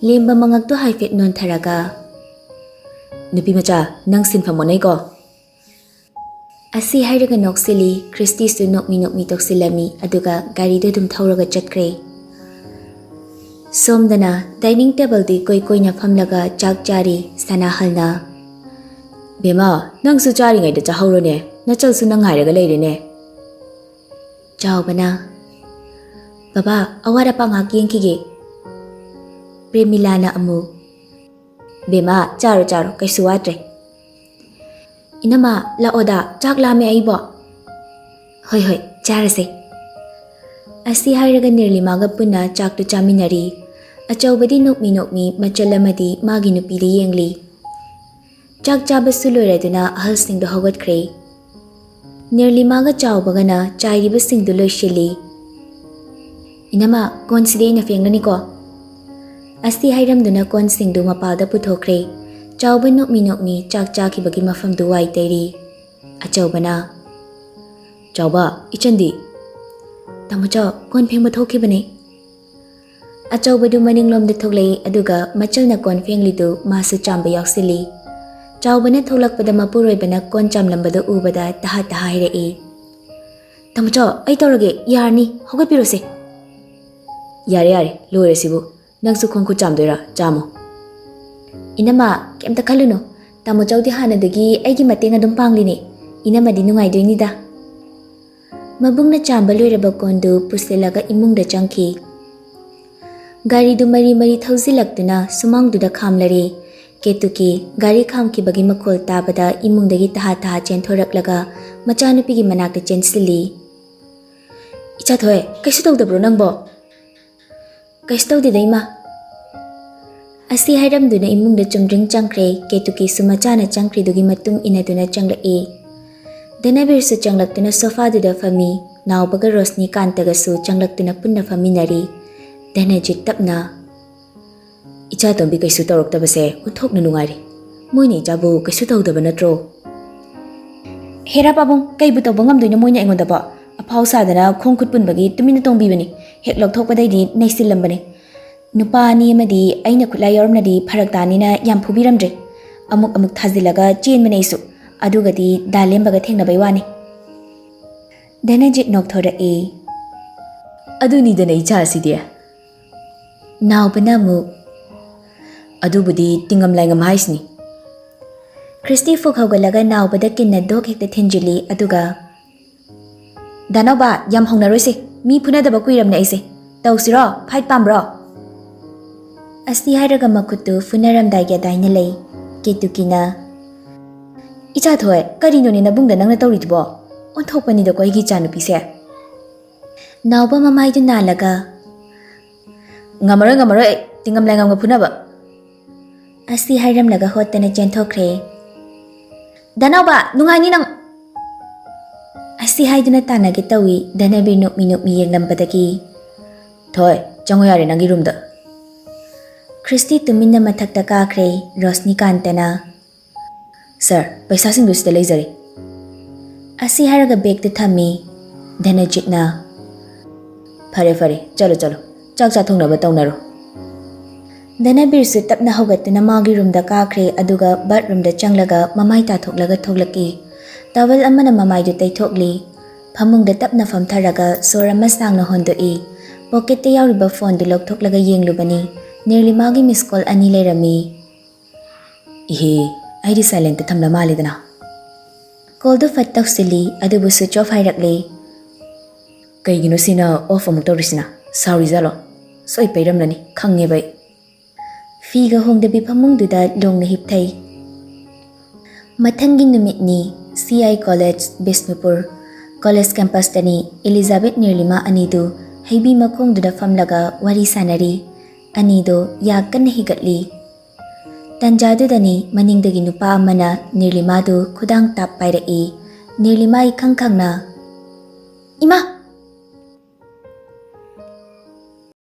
ꯂꯦꯝꯕ ꯃꯉꯛꯇꯨ ꯍꯥꯏꯐꯦꯠ ꯅꯣꯟꯊꯔꯒ, "ꯅꯨꯄꯤ ꯃꯆꯥ, ꯅꯪ ꯁꯤꯟꯐꯝ ꯑꯣꯟꯅꯩꯀꯣ?" ꯑꯁꯤ ꯍꯥꯏꯔꯒ ꯅꯣꯛꯁꯤꯜꯂꯤ꯫ ꯈ꯭ꯔꯤꯁꯇꯤꯁꯨ ꯅꯣꯛꯃꯤ ꯅꯣꯛꯃꯤ ꯇꯧꯁꯤꯜꯂꯝꯃꯤ, ꯑꯗꯨꯒ ꯒꯥꯔꯤꯗꯨ ꯑꯗꯨꯝ ꯊꯧꯔꯒ ꯆꯠꯈ꯭ꯔꯦ꯫ ꯁꯣꯝꯗꯅ dining tableꯗꯨ ꯏꯀꯣꯏ ꯀꯣꯏꯅ ꯐꯝꯂꯒ ꯆꯥꯛ ꯆꯥꯔꯤ ꯁꯅꯥꯍꯜꯅ꯫ "ꯕꯦꯝꯃ, ꯅꯪꯁꯨ ꯆꯥꯔꯤꯉꯩꯗ ꯆꯥꯍꯧꯔꯣꯅꯦ, ꯅꯆꯜꯁꯨ ꯅꯪ ꯉꯥꯏꯔꯒ ꯂꯩꯔꯦꯅꯦ꯫" ꯆꯥꯎꯕꯅ, "ꯕꯕꯥ, ꯑꯋꯥꯠ ꯑꯄꯥ ꯉꯥꯏꯍꯥꯛ ꯌꯦꯡꯈꯤꯒꯦ꯫" ꯄ꯭ꯔꯦꯃꯤꯂꯥꯅ ꯑꯃꯨꯛ, "ꯕꯦꯝꯃ, ꯆꯥꯔꯣ ꯆꯥꯔꯣ, ꯀꯩꯁꯨ ꯋꯥꯠꯇ꯭ꯔꯦ꯫" "ꯏꯅꯝꯃ, ꯂꯥꯛꯑꯣꯗ, ꯆꯥꯛ ꯂꯥꯝꯃꯦ ꯑꯩꯕꯣ꯫" "ꯍꯣꯏ ꯍꯣꯏ, ꯆꯥꯔꯁꯦ꯫" ꯑꯁꯤ ꯍꯥꯏꯔꯒ ꯅꯤꯔꯂꯤꯃꯥꯒ ꯄꯨꯟꯅ ꯆꯥꯛꯇꯨ ꯆꯥꯃꯤꯟꯅꯔꯤ꯫ ꯑꯆꯧꯕꯗꯤ ꯅꯣꯛꯃꯤ ꯅꯣꯛꯃꯤ ꯃꯆꯜ ꯑꯃꯗꯤ ꯃꯥꯒꯤ ꯅꯨꯄꯤꯗ ꯌꯦꯡꯂꯤ꯫ ꯆꯥꯛ ꯆꯥꯕꯁꯨ ꯂꯣꯏꯔꯗꯨꯅ ꯑꯍꯜꯁꯤꯡꯗꯣ ꯍꯧꯒꯠꯈ꯭ꯔꯦ꯫ ꯅꯤꯔꯂꯤꯃꯥꯒ ꯆꯥꯎꯕꯒꯅ ꯆꯥꯏꯔꯤꯕꯁꯤꯡꯗꯨ ꯂꯣꯏꯁꯤꯜꯂꯤ꯫ "ꯏꯅꯝꯃ, ꯀꯣꯟꯁꯤꯗꯤ ꯑꯩꯅ ꯐꯦꯡꯂꯅꯤꯀꯣ꯫" ꯑꯁꯤ ꯍꯥꯏꯔꯝꯗꯨꯅ ꯀꯣꯟꯁꯤꯡꯗꯨ ꯃꯄꯥꯜꯗ ꯄꯨꯊꯣꯛꯈ꯭ꯔꯦ꯫ ꯆꯥꯎꯕ ꯅꯣꯛꯃꯤ ꯅꯣꯛꯃꯤ ꯆꯥꯛ ꯆꯥꯈꯤꯕꯒꯤ ꯃꯐꯝꯗꯨ ꯋꯥꯏ ꯇꯩꯔꯤ꯫ ꯑꯆꯧꯕꯅ, "ꯆꯥꯎꯕ, ꯏꯆꯟꯗꯤ?" "ꯇꯥꯃꯣ ꯆꯥꯎ, ꯀꯣꯟ ꯐꯦꯡꯕ ꯊꯣꯛꯈꯤꯕꯅꯦ꯫" ꯑꯆꯧꯕꯗꯨ ꯃꯅꯤꯡꯂꯣꯝꯗ ꯊꯣꯛꯂꯛꯏ, ꯑꯗꯨꯒ ꯃꯆꯜꯅ ꯀꯣꯟ ꯐꯦꯡꯂꯤꯗꯨ ꯃꯥꯁꯨ ꯆꯥꯝꯕ ꯌꯥꯎꯁꯤꯜꯂꯤ꯫ ꯆꯥꯎꯕꯅ ꯊꯣꯛꯂꯛꯄꯗ ꯃꯄꯨꯔꯣꯏꯕꯅ ꯀꯣꯟ ꯆꯥꯝꯂꯝꯕꯗꯨ ꯎꯕꯗ ꯇꯍꯥ ꯇꯍꯥ ꯍꯥꯏꯔꯛꯏ, "ꯇꯥꯃꯣ ꯆꯥꯎ, ꯑꯩ ꯇꯧꯔꯒꯦ, ꯌꯥꯔꯅꯤ, ꯍꯧꯒꯠꯄꯤꯔꯣꯁꯦ꯫" "ꯌꯥꯔꯦ ꯌꯥꯔꯦ, ꯂꯣꯏꯔꯁꯤꯕꯨ꯫ ꯅꯪꯁꯨ ꯈꯣꯡ ꯈꯨꯠ ꯆꯥꯝꯗꯣꯏꯔꯥ? ꯆꯥꯝꯃꯣ꯫" "ꯏꯅꯝꯃ, ꯀꯩꯝꯇ ꯈꯜꯂꯨꯅꯨ꯫ ꯇꯥꯃꯣ ꯆꯧꯗꯤ ꯍꯥꯟꯅꯗꯒꯤ ꯑꯩꯒꯤ ꯃꯇꯦꯡ ꯑꯗꯨꯝ ꯄꯥꯡꯂꯤꯅꯦ꯫ ꯏꯅꯝꯃꯗꯤ ꯅꯨꯡꯉꯥꯏꯗꯣꯏꯅꯤꯗ꯫" ꯃꯕꯨꯡꯅ ꯆꯥꯝꯕ ꯂꯣꯏꯔꯕ ꯀꯣꯟꯗꯨ ꯄꯨꯁꯤꯜꯂꯒ ꯏꯃꯨꯡꯗ ꯆꯪꯈꯤ꯫ ꯒꯥꯔꯤꯗꯨ ꯃꯔꯤ ꯃꯔꯤ ꯊꯧꯖꯤꯜꯂꯛꯇꯨꯅ ꯁꯨꯃꯥꯡꯗꯨꯗ ꯈꯥꯝꯂꯔꯦ꯫ ꯀꯦꯇꯨꯀꯤ ꯒꯥꯔꯤ ꯈꯥꯝꯈꯤꯕꯒꯤ ꯃꯈꯣꯜ ꯇꯥꯕꯗ ꯏꯃꯨꯡꯗꯒꯤ ꯇꯍꯥ ꯇꯍꯥ ꯆꯦꯟꯊꯣꯔꯛꯂꯒ ꯃꯆꯥꯅꯨꯄꯤꯒꯤ ꯃꯅꯥꯛꯇ ꯆꯦꯟꯁꯤꯜꯂꯤ꯫ "ꯏꯆꯥꯊꯣꯏ, ꯀꯩꯁꯨ ꯇꯧꯗꯕ꯭ꯔꯣ ꯅꯪꯕꯣ?" "ꯀꯩꯁꯨ ꯇꯧꯗꯦꯗ, ꯏꯃꯥ꯫" ꯑꯁꯤ ꯍꯥꯏꯔꯝꯗꯨꯅ ꯏꯃꯨꯡꯗ ꯆꯨꯝꯗ꯭ꯔꯤꯡ ꯆꯪꯈ꯭ꯔꯦ꯫ ꯀꯦꯇꯨꯀꯤꯁꯨ ꯃꯆꯥꯅ ꯆꯪꯈ꯭ꯔꯤꯗꯨꯒꯤ ꯃꯇꯨꯡ ꯏꯟꯅꯗꯨꯅ ꯆꯪꯂꯛꯏ꯫ ꯙꯅꯕꯤꯔꯁꯨ ꯆꯪꯂꯛꯇꯨꯅ ꯁꯣꯐꯥꯗꯨꯗ ꯐꯝꯃꯤ꯫ ꯅꯥꯎꯕꯒ ꯔꯣꯁꯅꯤꯀꯥꯟꯇꯒꯁꯨ ꯆꯪꯂꯛꯇꯨꯅ ꯄꯨꯟꯅ ꯐꯝꯃꯤꯟꯅꯔꯤ꯫ ꯙꯅꯖꯤꯠ ꯇꯞꯅ, "ꯏꯆꯥꯇꯣꯝꯕꯤ ꯀꯩꯁꯨ ꯇꯧꯔꯛꯇꯕꯁꯦ ꯑꯣꯟꯊꯣꯛꯅ ꯅꯨꯡꯉꯥꯏꯔꯦ꯫ ꯃꯣꯏꯅ ꯏꯆꯥꯕꯨ ꯀꯩꯁꯨ ꯇꯧꯗꯕ ꯅꯠꯇ꯭ꯔꯣ?" "ꯍꯦꯔꯥ ꯄꯥꯕꯨꯡ, ꯀꯩꯕꯨ ꯇꯧꯕ ꯉꯝꯗꯣꯏꯅꯣ ꯃꯣꯏꯅ ꯑꯩꯉꯣꯟꯗꯕꯣ? ꯑꯐꯥꯎ ꯁꯥꯗꯅ ꯈꯣꯡ ꯈꯨꯠ ꯄꯨꯟꯕꯒꯤ ꯇꯨꯃꯤꯟꯅ ꯇꯣꯡꯕꯤꯕꯅꯤ꯫ ꯍꯦꯛ ꯂꯧꯊꯣꯛꯄꯗꯩꯗꯤ ꯅꯩꯁꯤꯜꯂꯝꯕꯅꯤ꯫ ꯅꯨꯄꯥ ꯑꯅꯤ ꯑꯃꯗꯤ ꯑꯩꯅ ꯈꯨꯠꯂꯥꯏ ꯌꯥꯎꯔꯝꯂꯗꯤ ꯐꯔꯛ ꯇꯥꯅꯤꯅ ꯌꯥꯝ ꯐꯨꯕꯤꯔꯝꯗ꯭ꯔꯦ꯫ ꯑꯃꯨꯛ ꯑꯃꯨꯛ ꯊꯥꯖꯤꯜꯂꯒ ꯆꯦꯟꯕꯅꯦ ꯑꯩꯁꯨ꯫ ꯑꯗꯨꯒꯗꯤ ꯗꯥ ꯂꯦꯝꯕꯒ ꯊꯦꯡꯅꯕꯩ ꯋꯥꯅꯤ꯫ ꯙꯅꯖꯤꯠ ꯅꯣꯛꯊꯣꯔꯛꯏ꯫ ꯑꯗꯨꯅꯤꯗꯅ ꯏꯆꯥꯁꯤꯗꯤ꯫ ꯅꯥꯎꯕꯅ ꯑꯃꯨꯛ, ꯑꯗꯨꯕꯨꯗꯤ ꯇꯤꯡꯉꯝ ꯂꯥꯏꯉꯝ ꯍꯥꯏꯁꯤꯅꯤ꯫ ꯈ꯭ꯔꯤꯁꯇꯤ ꯐꯨꯛ ꯍꯧꯒꯠꯂꯒ ꯅꯥꯎꯕꯗ ꯀꯤꯟꯅ ꯗꯣꯛ ꯍꯦꯛꯇ ꯊꯤꯟꯖꯤꯜꯂꯤ, ꯑꯗꯨꯒ, "ꯗꯥꯅꯥꯎꯕ, ꯌꯥꯝ ꯍꯧꯅꯔꯣꯏꯁꯦ, ꯃꯤ ꯐꯨꯅꯗꯕ ꯀꯨꯏꯔꯝꯅꯦ ꯑꯩꯁꯦ꯫ ꯇꯧꯁꯤꯔꯣ? ꯐꯥꯏꯠ ꯄꯥꯝꯕ꯭ꯔꯣ?" ꯑꯁꯤ ꯍꯥꯏꯔꯒ ꯃꯈꯨꯠꯇꯨ ꯐꯨꯅꯔꯝꯗꯥꯏꯒꯤ ꯑꯗꯥꯏꯅ ꯂꯩ꯫ ꯀꯦꯇꯨꯀꯤꯅ, "ꯏꯆꯥ ꯊꯣꯏ, ꯀꯔꯤꯅꯣꯅꯦ ꯅꯕꯨꯡꯗ ꯅꯪꯅ ꯇꯧꯔꯤꯗꯨꯕꯣ? ꯑꯣꯟꯊꯣꯛꯄꯅꯤꯗꯀꯣ ꯑꯩꯒꯤ ꯏꯆꯥꯅꯨꯄꯤꯁꯦ꯫" ꯅꯥꯎꯕ ꯃꯃꯥꯏꯗꯨ ꯅꯥꯜꯂꯒ, "ꯉꯝꯃꯔꯣꯏ, ꯉꯝꯃꯔꯣꯏ ꯑꯩ, ꯇꯤꯡꯉꯝ ꯂꯥꯏꯉꯝꯒ ꯐꯨꯅꯕ꯫" ꯑꯁꯤ ꯍꯥꯏꯔꯝꯂꯒ ꯍꯣꯠꯇꯅ ꯆꯦꯟꯊꯣꯛꯈ꯭ꯔꯦ꯫ "ꯗꯥꯅꯥꯎꯕ, ꯅꯨꯡꯉꯥꯏꯅꯤ ꯅꯪ!" ꯑꯁꯤ ꯍꯥꯏꯗꯨꯅ ꯇꯥꯟꯅꯒꯦ ꯇꯧꯏ꯫ ꯙꯅꯕꯤꯔ ꯅꯣꯛꯃꯤ ꯅꯣꯛꯃꯤ ꯌꯦꯡꯂꯝꯕꯗꯒꯤ, "ꯊꯣꯏ, ꯆꯪꯉꯨ ꯌꯥꯔꯦ ꯅꯪꯒꯤ ꯔꯨꯝꯗ꯫" ꯈ꯭ꯔꯤꯁꯇꯤ ꯇꯨꯃꯤꯟꯅ ꯃꯊꯛꯇ ꯀꯥꯈ꯭ꯔꯦ꯫ ꯔꯣꯁꯅꯤꯀꯥꯟꯇꯅ, "ꯁꯥꯔ, ꯄꯩꯁꯥꯁꯤꯡꯗꯨ ꯁꯤꯗ ꯂꯩꯖꯔꯦ꯫" ꯑꯁꯤ ꯍꯥꯏꯔꯒ ꯕꯦꯒꯇꯨ ꯊꯝꯃꯤ꯫ ꯙꯅꯖꯤꯠꯅ, "ꯐꯔꯦ, ꯐꯔꯦ, ꯆꯠꯂꯣ, ꯆꯠꯂꯣ, ꯆꯥꯛ ꯆꯥꯊꯣꯛꯅꯕ ꯇꯧꯅꯔꯣ꯫" ꯙꯅꯕꯤꯔꯁꯨ ꯇꯞꯅ ꯍꯧꯒꯠꯇꯨꯅ ꯃꯥꯒꯤ ꯔꯨꯝꯗ ꯀꯥꯈ꯭ꯔꯦ, ꯑꯗꯨꯒ ꯕꯥꯠꯔꯨꯝꯗ ꯆꯪꯂꯒ ꯃꯃꯥꯏ ꯇꯥꯊꯣꯛꯂꯒ ꯊꯣꯛꯂꯛꯏ꯫ ꯇꯥꯋꯦꯜ ꯑꯃꯅ ꯃꯃꯥꯏꯗꯨ ꯇꯩꯊꯣꯛꯂꯤ꯫ ꯐꯃꯨꯡꯗ ꯇꯞꯅ ꯐꯝꯊꯔꯒ ꯁꯣꯔ ꯑꯃ ꯁꯥꯡꯅ ꯍꯣꯟꯗꯣꯛꯏ꯫ ꯄꯣꯀꯦꯠꯇ ꯌꯥꯎꯔꯤꯕ ꯐꯣꯟꯗꯨ ꯂꯧꯊꯣꯛꯂꯒ ꯌꯦꯡꯂꯨꯕꯅꯤ꯫ ꯅꯤꯔꯂꯤꯃꯥꯒꯤ ꯃꯤꯁ ꯀꯣꯜ ꯑꯅꯤ ꯂꯩꯔꯝꯃꯤ꯫ "ꯏꯍꯦ, ꯑꯩꯗꯤ ꯁꯥꯏꯂꯦꯟꯠꯇ ꯊꯝꯂ ꯃꯥꯜꯂꯦꯗꯅ꯫" ꯀꯣꯜꯗꯨ ꯐꯠ ꯇꯧꯁꯤꯜꯂꯤ, ꯑꯗꯨꯕꯨ ꯁ꯭ꯋꯤꯆ ꯑꯣꯐ ꯍꯥꯏꯔꯛꯂꯦ꯫ "ꯀꯩꯒꯤꯅꯣ ꯁꯤꯅ ꯑꯣꯐ ꯑꯃꯨꯛ ꯇꯧꯔꯤꯁꯤꯅ? ꯁꯥꯎꯔꯤꯖꯥꯠꯂꯣ? ꯁꯣꯏ ꯄꯩꯔꯝꯂꯅꯤ, ꯈꯪꯉꯦꯕ ꯑꯩ꯫" ꯐꯤꯒ ꯍꯣꯡꯗꯕꯤ ꯐꯃꯨꯡꯗꯨꯗ ꯂꯣꯡꯅ ꯍꯤꯞꯊꯩ꯫ ꯃꯊꯪꯒꯤ ꯅꯨꯃꯤꯠꯅꯤ꯫ C I college, Bishnupur. College ꯀꯦꯝꯄꯁꯇꯅꯤ ꯏꯂꯤꯖꯥꯕꯦꯠ ꯅꯤꯔꯂꯤꯃꯥ ꯑꯅꯤꯗꯨ ꯍꯩꯕꯤ ꯃꯈꯣꯡꯗꯨꯗ ꯐꯝꯂꯒ ꯋꯥꯔꯤ ꯁꯥꯟꯅꯔꯤ꯫ ꯑꯅꯤꯗꯣ ꯌꯥ ꯀꯟꯅ ꯍꯤꯒꯠꯂꯤ꯫ ꯇꯟꯖꯥꯗꯨꯗꯅꯤ ꯃꯅꯤꯡꯗꯒꯤ ꯅꯨꯄꯥ ꯑꯃꯅ ꯅꯤꯔꯂꯤꯃꯥꯗꯨ ꯈꯨꯗꯥꯡ ꯇꯥꯞ ꯄꯥꯏꯔꯛꯏ꯫ ꯅꯤꯔꯂꯤꯃꯥ ꯏꯈꯪ ꯈꯪꯅ, "ꯏꯃꯥ,